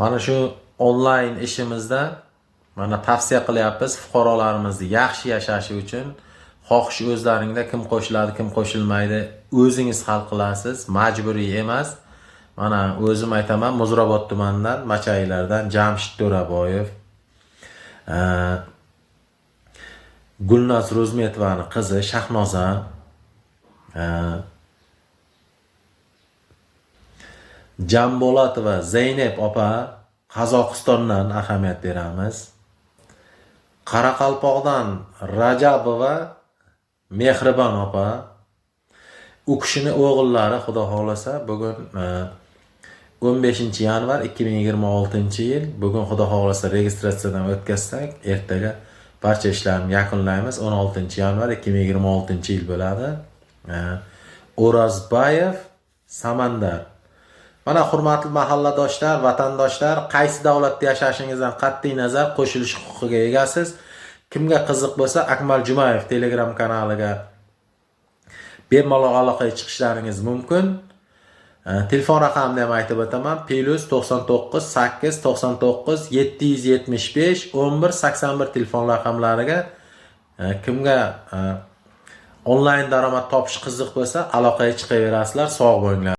Mana shu onlayn ishimizda mana tavsiya qilyapmiz fuqarolarimizni yaxshi yashashi uchun. Xohish o'zlaringda, kim qo'shiladi, kim qo'shilmaydi, o'zingiz hal qilasiz, majburiy emas. Mana o'zim aytaman, Muzrabot tumanidan, Machaylardan Jamshid To'raboyev, Gulnoz Ro'zmetovani qizi Shahnoza, Jambo'latova Zaynab opa Qozog'istondan, ahamiyat beramiz. Qoraqalpoqdan Rajabova Mehribon opa, u kishini o'g'illari, xudo xohlasa, bugun 15 yanvar 2026 yil, bugun xudo xohlasa registratsiyadan o'tkazsak, ertaga barcha ishlarni yakunlaymiz. 16 yanvar 2026 yil bo'ladi. O'rozbayev Samandar. Mana, hurmatli mahalladoshlar, vatandoshlar, qaysi davlatda yashashingizdan qat'iy nazar qo'shilish huquqiga egasiz. Kimga qiziq bo'lsa, Akmal Jumayev Telegram kanaliga bemalol aloqaga chiqishlaringiz mumkin. Telefon raqamini ham aytib o'taman: +99 8 99 775 11 81 telefon raqamlariga kimga onlayn daromad topish qiziq bo'lsa, aloqaga chiqaverasizlar. Sog' bo'linglar.